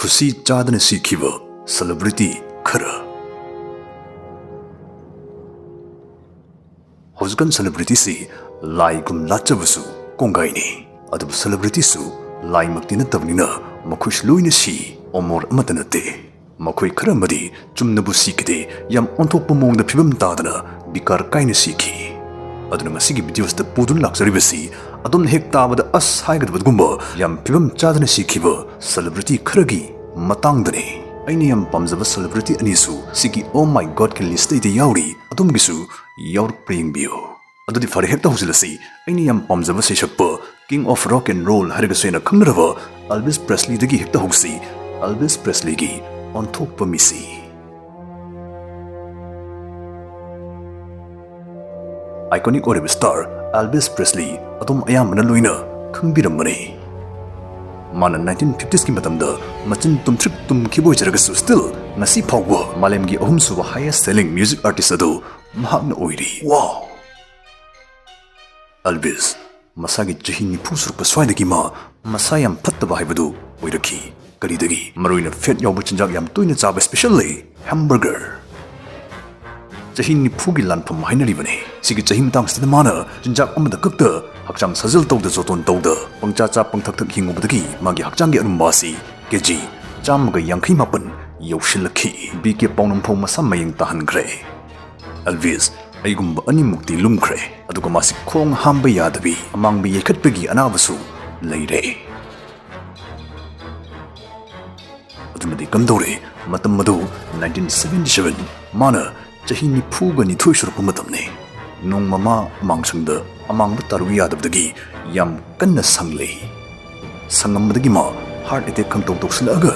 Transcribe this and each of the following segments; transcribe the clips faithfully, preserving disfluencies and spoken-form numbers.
ꯈꯨꯁꯤ ꯆꯥꯗꯅ ꯁꯤꯈꯤꯕ ꯁꯦꯂꯦꯕ꯭ꯔꯤꯇꯤ ꯈꯔ꯫ ꯍꯧꯖꯤꯛꯀꯥꯟ ꯁꯦꯂꯦꯕ꯭ꯔꯤꯇꯤꯁꯤ ꯂꯥꯏꯒꯨꯝ ꯂꯥꯠꯆꯕꯁꯨ ꯀꯣꯡꯒꯥꯏꯅꯤ꯫ ꯑꯗꯨꯕꯨ ꯁꯦꯂꯦꯕ꯭ꯔꯤꯇꯤꯁꯨ ꯂꯥꯏꯃꯛꯇꯤ ꯅꯠꯇꯕꯅꯤꯅ ꯃꯈꯣꯏꯁꯨ ꯂꯣꯏꯅ ꯁꯤ, ꯑꯃꯣꯔ ꯑꯃꯠꯇ ꯅꯠꯇꯦ꯫ ꯃꯈꯣꯏ ꯈꯔ ꯑꯃꯗꯤ ꯆꯨꯝꯅꯕꯨ ꯁꯤꯈꯤꯗꯦ, ꯌꯥꯝ ꯑꯣꯟꯊꯣꯛꯄ ꯃꯑꯣꯡꯗ ꯐꯤꯕꯝ ꯇꯥꯗꯅ ꯕꯤꯀꯥꯔ ꯀꯥꯏꯅ ꯁꯤꯈꯤ꯫ ꯑꯗꯨꯅ ꯉꯁꯤꯒꯤ ꯚꯤꯗꯤꯑꯣꯁꯤꯗ ꯄꯨꯗꯨꯅ ꯂꯥꯛꯆꯔꯤꯕꯁꯤ ꯑꯗꯣꯝꯅ ꯍꯦꯛ ꯇꯥꯕꯗ ꯑꯁ ꯍꯥꯏꯒꯗꯕꯒꯨꯝꯕ ꯌꯥꯝ ꯐꯤꯕꯝ ꯆꯥꯗꯅ ꯁꯤꯈꯤꯕ ꯁꯦꯂꯦꯕ꯭ꯔꯤꯇꯤ ꯈꯔꯒꯤ ꯃꯇꯥꯡꯗꯅꯤ꯫ ꯑꯩꯅ ꯌꯥꯝ ꯄꯥꯝꯖꯕ ꯁꯦꯂꯦꯕ꯭ꯔꯤꯇꯤ ꯑꯅꯤꯁꯨ ꯁꯤꯒꯤ ꯑꯣ ꯃꯥꯏ ꯒꯣꯗꯀꯤ ꯂꯤꯁꯇꯩꯗ ꯌꯥꯎꯔꯤ, ꯑꯗꯣꯝꯒꯤꯁꯨ ꯌꯥꯎꯔꯛꯄ꯭ꯔꯥ ꯌꯦꯡꯕꯤꯌꯨ꯫ ꯑꯗꯨꯗꯤ ꯐꯔꯦ, ꯍꯦꯛꯇ ꯍꯧꯖꯤꯜꯂꯁꯤ꯫ ꯑꯩꯅ ꯌꯥꯝ ꯄꯥꯝꯖꯕ ꯁꯩꯁꯛꯄ, King of Rock and Roll ꯍꯥꯏꯔꯒꯁꯨ ꯍꯦꯟꯅ ꯈꯪꯅꯔꯕ ꯑꯦꯜꯚꯤꯁ ꯄ꯭ꯔꯦꯁꯂꯤꯗꯒꯤ ꯍꯦꯛꯇ ꯍꯧꯁꯤ꯫ ꯑꯦꯜꯚꯤꯁ ꯄ꯭ꯔꯦꯁꯂꯤꯒꯤ ꯑꯣꯟꯊꯣꯛꯄ ꯃꯤꯁꯤ꯫ ꯑꯥꯏꯀꯣꯅꯤꯛ ꯑꯣꯏꯔꯤꯕ ꯁ꯭ꯇꯥꯔ ꯑꯦꯜꯚꯤꯁ ꯄ꯭ꯔꯦꯁꯂꯤ ꯑꯗꯨꯝ ꯑꯌꯥꯝꯕꯅ ꯂꯣꯏꯅ ꯈꯪꯕꯤꯔꯝꯃꯅꯤ꯫ ꯃꯥꯅ ꯅꯥꯏꯟꯇꯤꯟ ꯐꯤꯐꯇꯤꯁꯀꯤ ꯃꯇꯝꯗ ꯃꯆꯤꯟ ꯇꯨꯝꯊ꯭ꯔꯤꯛ ꯇꯨꯝꯈꯤꯕ ꯑꯣꯏꯖꯔꯒꯁꯨ, still ꯉꯁꯤ ꯐꯥꯎꯕ ꯃꯥꯂꯦꯝꯒꯤ ꯑꯍꯨꯝꯁꯨꯕ highest selling music artist ꯑꯗꯨ ꯃꯍꯥꯛꯅ ꯑꯣꯏꯔꯤ꯫ ꯋꯥꯎ! ꯑꯦꯜꯚꯤꯁ ꯃꯁꯥꯒꯤ ꯆꯍꯤ ꯅꯤꯐꯨ ꯁꯨꯔꯛꯄ ꯁ꯭ꯋꯥꯏꯗꯒꯤ ꯃꯥ ꯃꯁꯥ ꯌꯥꯝ ꯐꯠꯇꯕ ꯍꯥꯏꯕꯗꯨ ꯑꯣꯏꯔꯛꯈꯤ꯫ ꯀꯔꯤꯗꯒꯤ? ꯃꯔꯨꯑꯣꯏꯅ ꯐꯦꯠ ꯌꯥꯎꯕ ꯆꯤꯟꯖꯥꯛ ꯌꯥꯝ ꯇꯣꯏꯅ ꯆꯥꯕ, especially ꯍꯦꯝꯕꯔꯒꯔ꯫ ꯆꯍꯤ ꯅꯤꯐꯨꯒꯤ ꯂꯥꯟꯐꯝ ꯍꯥꯏꯅꯔꯤꯕꯅꯤ꯫ ꯁꯤꯒꯤ ꯆꯍꯤ ꯃꯇꯥꯡꯁꯤꯗ ꯃꯥꯅ ꯆꯤꯟꯖꯥꯛ ꯑꯃꯗ ꯈꯛꯇ ꯍꯛꯆꯥꯡ ꯁꯥꯖꯦꯜ ꯇꯧꯗ ꯖꯣꯇꯣꯟ ꯇꯧꯗ ꯄꯪꯆꯥ ꯆꯥ ꯄꯪꯊꯛ ꯊꯛ ꯍꯤꯡꯉꯨꯕꯗꯒꯤ ꯃꯥꯒꯤ ꯍꯛꯆꯥꯡꯒꯤ ꯑꯔꯨꯝꯕ ꯑꯁꯤ ꯀꯦꯖꯤ ꯆꯥꯝꯃꯒ ꯌꯥꯡꯈꯩ ꯃꯥꯄꯟ ꯌꯧꯁꯤꯜꯂꯛꯈꯤ꯫ ꯕꯤ ꯀꯦ ꯄꯥꯎꯅꯝꯐꯧ ꯃꯁꯥ ꯃꯌꯦꯡ ꯇꯥꯍꯟꯈ꯭ꯔꯦ꯫ ꯑꯦꯜꯚꯤꯁ ꯑꯩꯒꯨꯝꯕ ꯑꯅꯤꯃꯨꯛꯇꯤ ꯂꯨꯝꯈ꯭ꯔꯦ, ꯑꯗꯨꯒ ꯃꯥꯁꯤ ꯈꯣꯡ ꯍꯥꯝꯕ ꯌꯥꯗꯕꯤ, ꯑꯃꯥꯡꯕ ꯌꯩꯈꯠꯄꯒꯤ ꯑꯅꯥꯕꯁꯨ ꯂꯩꯔꯦ꯫ ꯑꯗꯨꯅꯗꯤ ꯀꯝꯗꯧꯔꯦ? ꯃꯇꯝ ꯑꯗꯨ ꯅꯥꯏꯟꯇꯤꯟ ꯁꯚꯦꯟꯇꯤ ꯁꯚꯦꯟ, ꯃꯥꯅ ꯆꯍꯤ ꯅꯤꯐꯨꯒ ꯅꯤꯊꯣꯏ ꯁꯨꯔꯛꯄ ꯃꯇꯝꯅꯤ꯫ ꯅꯣꯡꯃ ꯃꯥ ꯑꯃꯥꯡꯁꯪꯗ ꯑꯃꯥꯡꯕ ꯇꯥꯔꯨ ꯌꯥꯗꯕꯗꯒꯤ ꯌꯥꯝ ꯀꯟꯅ ꯁꯪꯂꯦ꯫ ꯁꯪꯉꯝꯕꯗꯒꯤ ꯃꯥ ꯍꯥꯔꯠ ꯑꯦꯇꯦꯛ ꯈꯪꯇꯧ ꯇꯧꯁꯤꯜꯂꯛꯑꯒ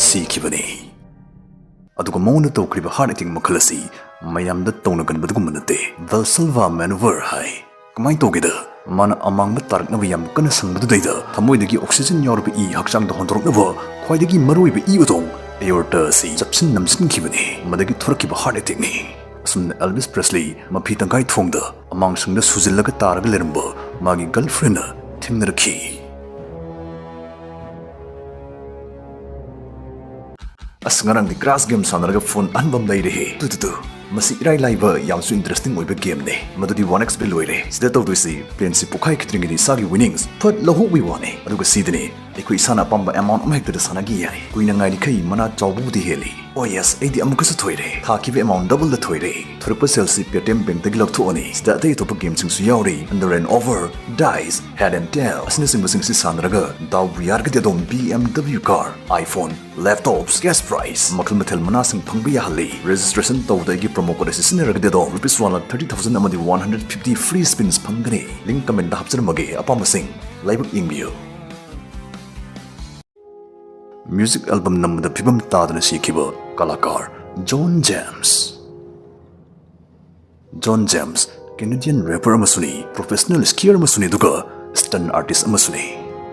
ꯁꯤꯈꯤꯕꯅꯤ꯫ ꯑꯗꯨꯒ ꯃꯉꯣꯟꯗ ꯇꯧꯈ꯭ꯔꯤꯕ ꯍꯥꯔꯠ ꯑꯦꯇꯦꯛ ꯃꯈꯜ ꯑꯁꯤ ꯃꯌꯥꯝꯗ ꯇꯧꯅꯒꯟꯕꯗꯨꯒꯨꯝꯕ ꯅꯠꯇꯦ꯫ ꯚꯦꯜꯁꯦꯜꯚꯥ ꯃꯦꯅꯣꯚꯔ ꯍꯥꯏ꯫ ꯀꯃꯥꯏꯅ ꯇꯧꯒꯦꯗ, ꯃꯥꯅ ꯑꯃꯥꯡꯕ ꯇꯥꯔꯛꯅꯕ ꯌꯥꯝ ꯀꯟꯅ ꯁꯪꯕꯗꯨꯗꯩꯗ ꯊꯃꯣꯏꯗꯒꯤ ꯑꯣꯛꯁꯤꯖꯟ ꯌꯥꯎꯔꯕ ꯏ ꯍꯛꯆꯥꯡꯗ ꯍꯣꯟꯗꯣꯔꯛꯅꯕ ꯈ꯭ꯋꯥꯏꯗꯒꯤ ꯃꯔꯨꯑꯣꯏꯕ ꯏ ꯑꯗꯣꯡ ꯑꯦꯌꯣꯔꯇꯥ ꯑꯁꯤ ꯆꯞꯁꯤꯟ ꯅꯝꯁꯤꯟꯈꯤꯕꯅꯤ꯫ ꯃꯗꯒꯤ ꯊꯣꯔꯛꯈꯤꯕ ꯍꯥꯔꯠ ꯑꯦꯇꯦꯛꯅꯤ꯫ ꯑꯁꯨꯝꯅ ꯑꯦꯜꯚꯤꯁ ꯄ꯭ꯔꯦꯁꯂꯤ ꯃꯐꯤ ꯇꯪꯈꯥꯏ ꯊꯣꯡꯗ ꯑꯃꯥꯡꯁꯪꯗ ꯁꯨꯖꯤꯜꯂꯒ ꯇꯥꯔꯒ ꯂꯩꯔꯝꯕ ꯃꯥꯒꯤ ꯒꯔꯜꯐ꯭ꯔꯦꯟꯅ ꯊꯦꯡꯅꯔꯛꯈꯤ꯫ ꯑꯁ, ꯉꯔꯥꯡꯗꯤ ꯀ꯭ꯔꯥꯁ ꯒꯦꯝ ꯁꯥꯟꯅꯔꯒ ꯐꯣꯟ ꯑꯍꯟꯕ ꯑꯃ ꯂꯩꯔꯦꯍꯦ꯫ ꯇꯨ ꯇꯨ ꯇꯨ, ꯃꯁꯤ ꯏꯔꯥꯏ ꯂꯥꯏꯕ ꯌꯥꯝꯁꯨ ꯏꯟꯇꯔꯦꯁꯇꯤꯡ ꯑꯣꯏꯕ ꯒꯦꯝꯅꯦ꯫ ꯃꯗꯨꯗꯤ ꯋꯥꯟ ꯑꯦꯛꯁ ꯄꯦ ꯂꯣꯏꯔꯦ꯫ ꯁꯤꯗ ꯇꯧꯗꯣꯏꯁꯤ, ꯄ꯭ꯂꯦꯟꯁꯤ ꯄꯣꯛꯈꯥꯏꯈꯤꯗ꯭ꯔꯤꯉꯩꯗꯤ ꯏꯁꯥꯒꯤ ꯋꯤꯅꯤꯡꯁ ꯐꯠ ꯂꯧꯍꯧꯕꯒꯤ ꯋꯥꯅꯦ꯫ ꯑꯗꯨꯒ ꯁꯤꯗꯅꯦ, ꯑꯩꯈꯣꯏ ꯏꯁꯥꯅ ꯑꯄꯥꯝꯕ ꯑꯦꯃꯥꯎꯟ ꯑꯃ ꯍꯦꯛꯇꯗ ꯁꯥꯟꯅꯈꯤ ꯌꯥꯏ꯫ ꯀꯨꯏꯅ ꯉꯥꯏꯔꯤꯈꯩ ꯃꯅꯥ ꯆꯥꯎꯕꯕꯨꯗꯤ ꯍꯦꯜꯂꯤ꯫ ꯑꯣ ꯌꯦꯁ, ꯑꯩꯗꯤ ꯑꯃꯨꯛꯀꯁꯨ ꯊꯣꯏꯔꯦ꯫ ꯊꯥꯈꯤꯕ ꯑꯦꯃꯥꯎꯟ ꯗꯕꯜꯗ ꯊꯣꯏꯔꯦ꯫ ꯊꯣꯔꯛꯄ ꯁꯦꯜꯁꯤ ꯄꯦꯇꯤꯑꯦꯝ ꯕꯦꯡꯛꯇꯒꯤ ꯂꯧꯊꯣꯛꯑꯅꯤ꯫ ꯁꯤꯗ ꯑꯇꯩ ꯑꯇꯣꯞꯄ ꯒꯦꯝꯁꯤꯡꯁꯨ ꯌꯥꯎꯔꯤ, under and over, dice, head and tail ꯑꯁꯤꯅꯁꯤꯡꯕꯁꯤꯡꯁꯤ ꯁꯥꯟꯅꯔꯒ ꯗꯥꯎꯕꯨ ꯌꯥꯔꯒꯗꯤ ꯑꯗꯣꯝ B M W car, iPhone, laptops, cash prize ꯃꯈꯜ ꯃꯊꯦꯜ ꯃꯅꯥꯁꯤꯡ ꯐꯪꯕ ꯌꯥꯍꯜꯂꯤ꯫ ꯔꯦꯖꯤꯁꯇ꯭ꯔꯦꯁꯟ ꯇꯧꯕꯗ ꯑꯩꯒꯤ ꯄ꯭ꯔꯣꯃꯣ ꯀꯣꯗ ꯑꯁꯤ ꯁꯤꯖꯤꯟꯅꯔꯒꯗꯤ ꯑꯗꯣꯝ rupees one lakh thirty thousand ꯑꯃꯗꯤ ꯋꯥꯟ ꯍꯟꯗ꯭ꯔꯦꯠ ꯐꯤꯐꯇꯤ ꯐ꯭ꯔꯤ ꯁ꯭ꯄꯤꯟꯁ ꯐꯪꯒꯅꯤ꯫ ꯂꯤꯡꯛ ꯀꯃꯦꯟꯇ ꯍꯥꯞꯆꯔꯝꯃꯒꯦ, ꯑꯄꯥꯝꯕꯁꯤꯡ ꯂꯥꯏꯕꯛ ꯌꯦꯡꯕꯤꯌꯨ꯫ ꯃ꯭ꯌꯨꯖꯤꯛ ꯑꯦꯜꯕꯝ ꯅꯝꯕꯗ ꯐꯤꯕꯝ ꯇꯥꯗꯅ ꯁꯤꯈꯤꯕ ꯀꯂꯥꯀꯥꯔ John James. John James Canadian rapper ꯑꯃꯁꯨꯅꯤ, ꯄ꯭ꯔꯣꯐꯦꯁꯅꯦꯜ ꯁ꯭ꯀꯤꯌꯔ ꯑꯃꯁꯨꯅꯤ, ꯑꯗꯨꯒ ꯁ꯭ꯇꯟ ꯑꯥꯔꯇꯤꯁ ꯑꯃꯁꯨꯅꯤ꯫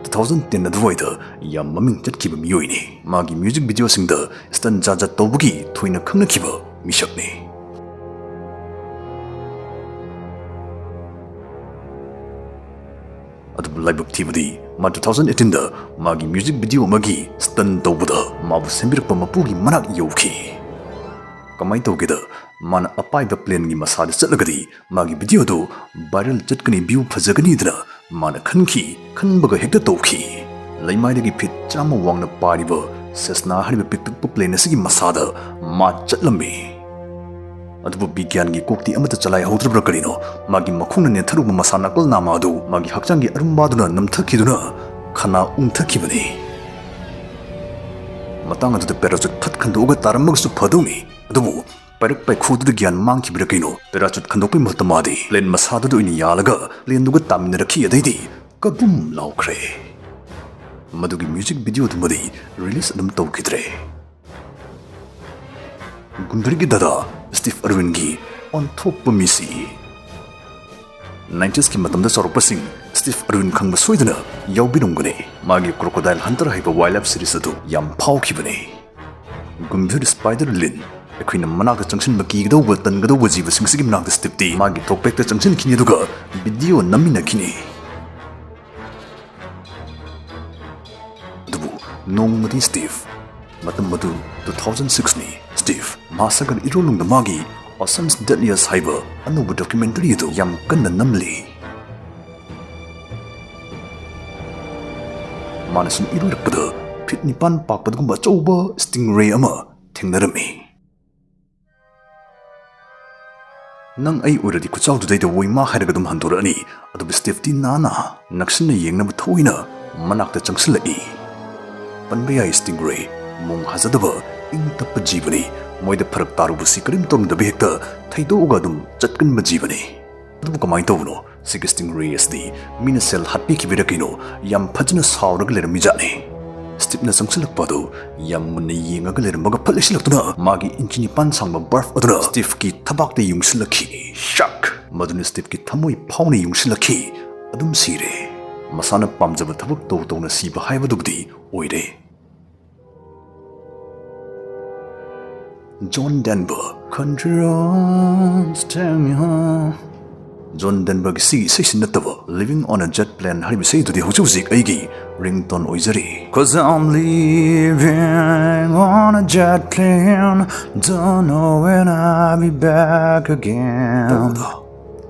ꯇꯨ ꯊꯥꯎꯖꯟ ꯇꯦꯟ ꯑꯗꯨꯋꯥꯏꯗ ꯌꯥꯝ ꯃꯃꯤꯡ ꯆꯠꯈꯤꯕ ꯃꯤꯑꯣꯏꯅꯤ꯫ ꯃꯥꯒꯤ ꯃ꯭ꯌꯨꯖꯤꯛ ꯚꯤꯗꯤꯑꯣꯁꯤꯡꯗ ꯁ꯭ꯇꯟ ꯖꯥꯠ ꯖꯥꯠ ꯇꯧꯕꯒꯤ ꯊꯣꯏꯅ ꯈꯪꯅꯈꯤꯕ ꯃꯤꯁꯛꯅꯤ꯫ ꯑꯗꯨꯕꯨ ꯂꯥꯏꯕꯛ ꯊꯤꯕꯗꯤ, ꯃꯥ ꯇꯨ ꯊꯥꯎꯖꯟ ꯑꯩꯠꯇꯤꯟꯗ ꯃꯥꯒꯤ ꯃ꯭ꯌꯨꯖꯤꯛ ꯚꯤꯗꯤꯑꯣ ꯑꯃꯒꯤ ꯁ꯭ꯇꯟ ꯇꯧꯕꯗ ꯃꯥꯕꯨ ꯁꯦꯝꯕꯤꯔꯛꯄ ꯃꯄꯨꯒꯤ ꯃꯅꯥꯛ ꯌꯧꯈꯤ꯫ ꯀꯃꯥꯏꯅ ꯇꯧꯒꯦꯗ, ꯃꯥꯅ ꯑꯄꯥꯏꯕ ꯄ꯭ꯂꯦꯟꯒꯤ ꯃꯁꯥꯗ ꯆꯠꯂꯒꯗꯤ ꯃꯥꯒꯤ ꯚꯤꯗꯤꯑꯣꯗꯨ ꯚꯥꯏꯔꯦꯜ ꯆꯠꯀꯅꯤ, ꯚ꯭ꯌꯨ ꯐꯖꯒꯅꯤꯗꯅ ꯃꯥꯅ ꯈꯟꯈꯤ, ꯈꯟꯕꯒ ꯍꯦꯛꯇ ꯇꯧꯈꯤ꯫ ꯂꯩꯃꯥꯏꯗꯒꯤ ꯐꯤꯠ ꯆꯥꯝꯃ ꯋꯥꯡꯅ ꯄꯥꯏꯔꯤꯕ ꯁꯦꯁꯅꯥ ꯍꯥꯏꯔꯤꯕ ꯄꯤꯛꯇꯛꯄ ꯄ꯭ꯂꯦꯟ ꯑꯁꯤꯒꯤ ꯃꯁꯥꯗ ꯃꯥ ꯆꯠꯂꯝꯃꯤ꯫ ꯑꯗꯨꯕꯨ ꯕꯤꯒ꯭ꯌꯥꯟꯒꯤ ꯀꯣꯛꯇꯤ ꯑꯃꯠꯇ ꯆꯂꯥꯏꯍꯧꯗ꯭ꯔꯕ꯭ꯔꯥ ꯀꯔꯤꯅꯣ, ꯃꯥꯒꯤ ꯃꯈꯣꯡꯅ ꯅꯦꯠꯊꯔꯨꯕ ꯃꯁꯥ ꯅꯥꯀꯜ ꯅꯥꯝꯃ ꯑꯗꯨ ꯃꯥꯒꯤ ꯍꯛꯆꯥꯡꯒꯤ ꯑꯔꯨꯝꯕꯥꯗꯨꯅ ꯅꯝꯊꯈꯤꯗꯨꯅ ꯈꯅꯥ ꯎꯪꯊꯈꯤꯕꯅꯤ꯫ ꯃꯇꯥꯡ ꯑꯗꯨꯗ ꯄꯦꯔꯥꯆꯨꯠ ꯐꯠ ꯈꯟꯗꯣꯛꯑꯒ ꯇꯥꯔꯝꯃꯒꯁꯨ ꯐꯗꯧꯅꯤ, ꯑꯗꯨꯕꯨ ꯄꯥꯏꯔꯛ ꯄꯥꯏꯈꯨꯗꯨꯗ ꯒ꯭ꯌꯥꯟ ꯃꯥꯡꯈꯤꯕ꯭ꯔꯥ ꯀꯩꯅꯣ, ꯄꯦꯔꯥꯆꯨꯠ ꯈꯟꯗꯣꯛꯄꯩ ꯃꯍꯨꯠꯇ ꯃꯥꯗꯤ ꯄ꯭ꯂꯦꯟ ꯃꯁꯥꯗꯨꯗ ꯑꯣꯏꯅ ꯌꯥꯜꯂꯒ ꯄ꯭ꯂꯦꯟꯗꯨꯒ ꯇꯥꯃꯤꯟꯅꯔꯛꯈꯤ꯫ ꯑꯗꯩꯗꯤ ꯀꯕꯨꯝ ꯂꯥꯎꯈ꯭ꯔꯦ꯫ ꯃꯗꯨꯒꯤ ꯃ꯭ꯌꯨꯖꯤꯛ ꯚꯤꯗꯤꯑꯣꯗꯨꯃꯗꯤ ꯔꯤꯂꯤꯁ ꯑꯗꯨꯝ ꯇꯧꯈꯤꯗ꯭ꯔꯦ꯫ ꯒꯨꯟꯗꯔꯒꯤ ꯗꯗꯥ ꯁ꯭ꯇꯤꯚ ꯑꯔꯋꯤꯟꯒꯤ ꯑꯣꯟꯊꯣꯛꯄ ꯃꯤꯁꯤ꯫ ꯅꯥꯏꯟꯇꯤꯁꯀꯤ ꯃꯇꯝꯗ ꯆꯥꯎꯔꯛꯄꯁꯤꯡ ꯁ꯭ꯇꯤꯚ ꯑꯔꯋꯤꯟ ꯈꯪꯕ ꯁꯣꯏꯗꯅ ꯌꯥꯎꯕꯤꯔꯝꯒꯅꯤ꯫ ꯃꯥꯒꯤ ꯀ꯭ꯔꯣꯀꯣꯗꯥꯏꯜ ꯍꯟꯇꯔ ꯍꯥꯏꯕ ꯋꯥꯏꯜ ꯂꯥꯏꯐ ꯁꯤꯔꯤꯁ ꯑꯗꯨ ꯌꯥꯝ ꯐꯥꯎꯈꯤꯕꯅꯤ꯫ ꯒꯨꯝꯚꯤꯔ ꯁ꯭ꯄꯥꯏꯗꯔ ꯂꯤꯟ, ꯑꯩꯈꯣꯏꯅ ꯃꯅꯥꯛꯇ ꯆꯪꯁꯤꯟꯕ ꯀꯤꯒꯗꯧꯕ, ꯇꯟꯒꯗꯧꯕ ꯖꯤꯕꯁꯤꯡꯁꯤꯒꯤ ꯃꯅꯥꯛꯇ ꯁ꯭ꯇꯤꯚꯇꯤ ꯃꯥꯒꯤ ꯇꯣꯛꯄꯦꯛꯇ ꯆꯪꯁꯤꯟꯈꯤꯅꯤ, ꯑꯗꯨꯒ ꯚꯤꯗꯤꯑꯣ ꯅꯝꯃꯤꯟꯅꯈꯤꯅꯤ꯫ ꯑꯗꯨꯕꯨ ꯅꯣꯡꯃꯗꯤ ꯁ꯭ꯇꯤꯚ ꯃꯇꯝ ꯑꯗꯨ two thousand six ꯅꯤ꯫ ꯁ꯭ꯇꯤꯚ ꯃꯍꯥꯁꯥꯒꯔ ꯏꯔꯣꯜꯅꯨꯡꯗ ꯃꯥꯒꯤ Ocean's Deadliest ꯍꯥꯏꯕ ꯑꯅꯧꯕ documentary ꯑꯗꯨ ꯌꯥꯝ ꯀꯟꯅ ꯅꯝꯂꯤ꯫ ꯃꯥꯅ ꯁꯨꯝ ꯏꯔꯣꯏꯔꯛꯄꯗ ꯐꯤꯠ ꯅꯤꯄꯥꯟ ꯄꯥꯛꯄꯗꯒꯨꯝꯕ ꯑꯆꯧꯕ stingray ꯑꯃ ꯊꯦꯡꯅꯔꯝꯃꯤ꯫ "ꯅꯪ ꯑꯩ ꯑꯣꯏꯔꯗꯤ ꯈꯨꯆꯥꯎꯗꯨꯗꯩꯗ ꯑꯣꯏ ꯃꯥ" ꯍꯥꯏꯔꯒ ꯑꯗꯨꯝ ꯍꯟꯗꯣꯔꯛꯑꯅꯤ꯫ ꯑꯗꯨꯕꯨ ꯁ꯭ꯇꯤꯚꯇꯤ ꯅꯥꯅ ꯅꯛꯁꯤꯟꯅ ꯌꯦꯡꯅꯕ ꯊꯑꯣꯏꯅ ꯃꯅꯥꯛꯇ ꯆꯪꯁꯤꯜꯂꯛꯏ꯫ ꯄꯟꯕ ꯌꯥꯏ, stingray ꯃꯣꯡ ꯍꯥꯖꯗꯕ ꯏꯪ ꯇꯞꯄ ꯖꯤꯕꯅꯤ꯫ ꯃꯣꯏꯗ ꯐꯔꯛ ꯇꯥꯔꯨꯕꯁꯤ ꯀꯔꯤꯝ ꯇꯧꯔꯝꯗꯕ ꯍꯦꯛꯇ ꯊꯩꯗꯣꯛꯑꯒ ꯑꯗꯨꯝ ꯆꯠꯀꯟꯕ ꯖꯤꯕꯅꯤ꯫ ꯑꯗꯨꯕꯨ ꯀꯃꯥꯏꯅ ꯇꯧꯕꯅꯣ? ꯁꯤꯒꯤ stingray ꯑꯁꯤꯗꯤ ꯃꯤꯅ ꯁꯦꯜ ꯍꯥꯠꯄꯤꯈꯤꯕꯩꯔꯥ ꯀꯩꯅꯣ ꯌꯥꯝ ꯐꯖꯅ ꯁꯥꯎꯔꯒ ꯂꯩꯔꯝꯃꯤꯖꯥꯠꯅꯤ꯫ ꯁ꯭ꯇꯤꯚꯅ ꯆꯪꯁꯤꯜꯂꯛꯄ ꯑꯗꯨ ꯌꯥꯝ ꯃꯨꯟꯅ ꯌꯦꯡꯉꯒ ꯂꯩꯔꯝꯃꯒ ꯐꯠ ꯂꯩꯁꯤꯜꯂꯛꯇꯨꯅ ꯃꯥꯒꯤ ꯏꯟꯆꯤ ꯅꯤꯄꯥꯟ ꯁꯥꯡꯕ barb ꯑꯗꯨꯅ ꯁ꯭ꯇꯤꯚꯀꯤ ꯊꯕꯥꯛꯇ ꯌꯨꯡꯁꯤꯜꯂꯛꯈꯤ꯫ ꯁꯛ! ꯃꯗꯨꯅ ꯁ꯭ꯇꯤꯚꯀꯤ ꯊꯃꯣꯏ ꯐꯥꯎꯅ ꯌꯨꯡꯁꯤꯜꯂꯛꯈꯤ꯫ ꯑꯗꯨꯝ ꯁꯤꯔꯦ꯫ ꯃꯁꯥꯅ ꯄꯥꯝꯖꯕ ꯊꯕꯛ ꯇꯧ ꯇꯧꯅ ꯁꯤꯕ ꯍꯥꯏꯕꯗꯨꯕꯨꯗꯤ ꯑꯣꯏꯔꯦ꯫ John Denver, Country Roads Take Me Home꯫ John ꯗꯦꯟꯕꯔꯒꯤ ꯁꯤꯒꯤ ꯏꯁꯩꯁꯤ ꯅꯠꯇꯕ Living on a Jet Plane ꯍꯥꯏꯔꯤꯕ ꯏꯁꯩꯗꯨꯗꯤ ꯍꯧꯖꯤꯛ ꯍꯧꯖꯤꯛ ꯑꯩꯒꯤ ringtone ꯑꯣꯏꯖꯔꯤ꯫ Cause I'm living on a jet plane, don't know when I'll be back again꯫ ꯇꯧꯕꯗꯣ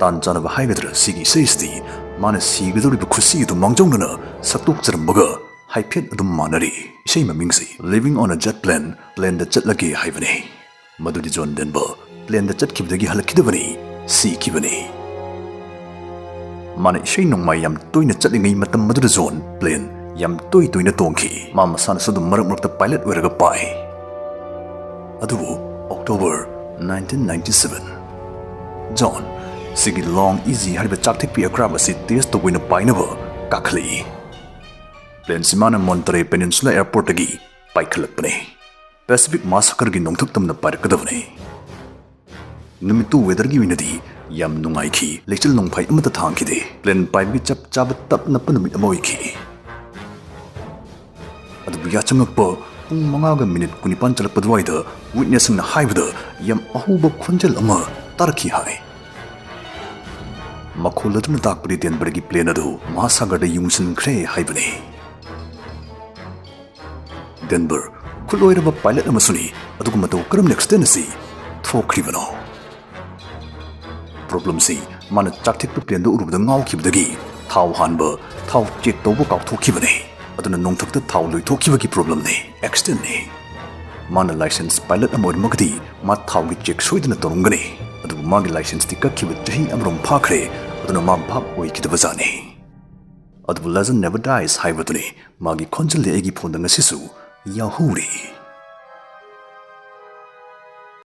ꯇꯥꯟ ꯆꯥꯅꯕ ꯍꯥꯏꯒꯗ꯭ꯔꯥ, ꯁꯤꯒꯤ ꯏꯁꯩꯁꯤꯗꯤ ꯃꯥꯅ ꯁꯤꯒꯗꯧꯔꯤꯕ ꯈꯨꯁꯤ ꯑꯗꯨ ꯃꯥꯡꯖꯧꯅꯅ ꯁꯛꯇꯣꯛꯆꯔꯝꯕꯒ ꯍꯥꯏꯐꯦꯠ ꯑꯗꯨꯝ ꯃꯥꯟꯅꯔꯤ꯫ ꯏꯁꯩ ꯃꯃꯤꯡꯁꯤ Living on a Jet Plane, planeꯗ ꯆꯠꯂꯒꯦ ꯍꯥꯏꯕꯅꯤ꯫ ꯃꯗꯨꯗꯤ ꯖꯣꯟ ꯗꯦꯟꯕꯔ planeꯗ ꯆꯠꯈꯤꯕꯗꯒꯤ ꯍꯜꯂꯛꯈꯤꯗꯕꯅꯤ, ꯁꯤꯈꯤꯕꯅꯤ꯫ ꯃꯥꯅ ꯏꯁꯩ ꯅꯣꯡꯃꯥꯏ ꯌꯥꯝ ꯇꯣꯏꯅ ꯆꯠꯂꯤꯉꯩ ꯃꯇꯝ ꯑꯗꯨꯗ ꯖꯣꯟ plane ꯌꯥꯝ ꯇꯣꯏ ꯇꯣꯏꯅ ꯇꯣꯡꯈꯤ꯫ ꯃꯥ ꯃꯁꯥꯅꯁꯨ ꯑꯗꯨꯝ ꯃꯔꯛ ꯃꯔꯛꯇ pilot ꯑꯣꯏꯔꯒ ꯄꯥꯏ꯫ ꯑꯗꯨꯕꯨ October nineteen ninety seven, zone ꯁꯤꯒꯤ Long Easy ꯍꯥꯏꯔꯤꯕ ꯆꯥꯛ ꯊꯦꯛꯄꯤ aircraft ꯑꯁꯤ test ꯇꯧꯕ ꯑꯣꯏꯅ ꯄꯥꯏꯅꯕ ꯀꯥꯈꯠꯂꯛꯏ꯫ Planeꯁꯤ ꯃꯥꯅ Monterey Peninsula Airportꯇꯒꯤ ꯄꯥꯏꯈꯠꯂꯛꯄꯅꯤ꯫ Pacific ꯃꯍꯥꯁꯥꯒꯔꯒꯤ ꯅꯣꯡꯊꯛ ꯇꯝꯅ ꯄꯥꯏꯔꯛꯀꯗꯕꯅꯤ꯫ ꯅꯨꯃꯤꯠꯇꯨ weatherꯒꯤ ꯑꯣꯏꯅꯗꯤ ꯌꯥꯝ ꯅꯨꯡꯉꯥꯏꯈꯤ, ꯂꯩꯆꯤꯜ ꯅꯣꯡꯐꯥꯏ ꯑꯃꯠꯇ ꯊꯥꯡꯈꯤꯗꯦ꯫ Plane ꯄꯥꯏꯕꯒꯤ ꯆꯞ ꯆꯥꯕ ꯇꯞ ꯅꯞꯄ ꯅꯨꯃꯤꯠ ꯑꯃ ꯑꯣꯏꯈꯤ꯫ ꯑꯗꯨꯕꯨ ꯌꯥꯆꯪꯉꯛꯄ ꯄꯨꯡ ꯃꯉꯥꯒ minute ꯀꯨꯟꯅꯤꯄꯥꯟ ꯆꯠꯂꯛꯄ ꯑꯗꯨꯋꯥꯏꯗ witnessꯁꯤꯡꯅ ꯍꯥꯏꯕꯗ ꯌꯥꯝ ꯑꯍꯧꯕ ꯈꯣꯟꯖꯦꯜ ꯑꯃ ꯇꯥꯔꯛꯈꯤ ꯍꯥꯏ꯫ ꯃꯈꯣꯜ ꯑꯗꯨꯅ ꯇꯥꯛꯄꯗꯤ ꯗꯦꯟꯕꯔꯒꯤ plane ꯑꯗꯨ ꯃꯍꯥꯁꯥꯒꯔꯗ ꯌꯨꯡꯁꯤꯟꯈ꯭ꯔꯦ ꯍꯥꯏꯕꯅꯤ꯫ ꯗꯦꯟꯕꯔ ꯈꯨꯠꯂꯣꯏꯔꯕ ꯄꯥꯏꯂꯠ ꯑꯃꯁꯨꯅꯤ, ꯑꯗꯨꯒ ꯃꯇꯧ ꯀꯔꯝꯅ ꯑꯦꯛꯁꯤꯗꯦꯟ ꯑꯁꯤ ꯊꯣꯛꯈ꯭ꯔꯤꯕꯅꯣ? ꯄ꯭ꯔꯣꯕ꯭ꯂꯦꯝꯁꯤ ꯃꯥꯅ ꯆꯥꯛꯊꯦꯛꯄ ꯄ꯭ꯂꯦꯟꯗꯨ ꯎꯔꯨꯕꯗ ꯉꯥꯎꯈꯤꯕꯗꯒꯤ ꯊꯥꯎ ꯍꯥꯟꯕ, ꯊꯥꯎ ꯆꯦꯛ ꯇꯧꯕ ꯀꯥꯎꯊꯣꯛꯈꯤꯕꯅꯤ꯫ ꯑꯗꯨꯅ ꯅꯣꯡꯊꯛꯇ ꯊꯥꯎ ꯂꯣꯏꯊꯣꯛꯈꯤꯕꯒꯤ ꯄ꯭ꯔꯣꯕ꯭ꯂꯦꯝꯅꯤ, ꯑꯦꯛꯁꯤꯗꯦꯟꯅꯤ꯫ ꯃꯥꯅ ꯂꯥꯏꯁꯦꯟꯁ ꯄꯥꯏꯂꯠ ꯑꯃ ꯑꯣꯏꯔꯝꯃꯒꯗꯤ ꯃꯥ ꯊꯥꯎꯒꯤ ꯆꯦꯛ ꯁꯣꯏꯗꯅ ꯇꯧꯔꯝꯒꯅꯤ꯫ ꯑꯗꯨꯕꯨ ꯃꯥꯒꯤ ꯂꯥꯏꯁꯦꯟꯁꯇꯤ ꯀꯛꯈꯤꯕ ꯆꯍꯤ ꯑꯃꯔꯣꯝ ꯐꯥꯈ꯭ꯔꯦ꯫ ꯑꯗꯨꯅ ꯃꯥ ꯚꯥꯞ ꯑꯣꯏꯈꯤꯗꯕ ꯖꯥꯠꯅꯤ꯫ ꯑꯗꯨꯕꯨ Legend Never Dies ꯍꯥꯏꯕꯗꯨꯅꯤ꯫ ꯃꯥꯒꯤ ꯈꯣꯟꯖꯦꯜꯗꯤ ꯑꯩꯒꯤ ꯐꯣꯟꯗ ꯉꯁꯤꯁꯨ ꯌꯥꯍꯧꯔꯤ꯫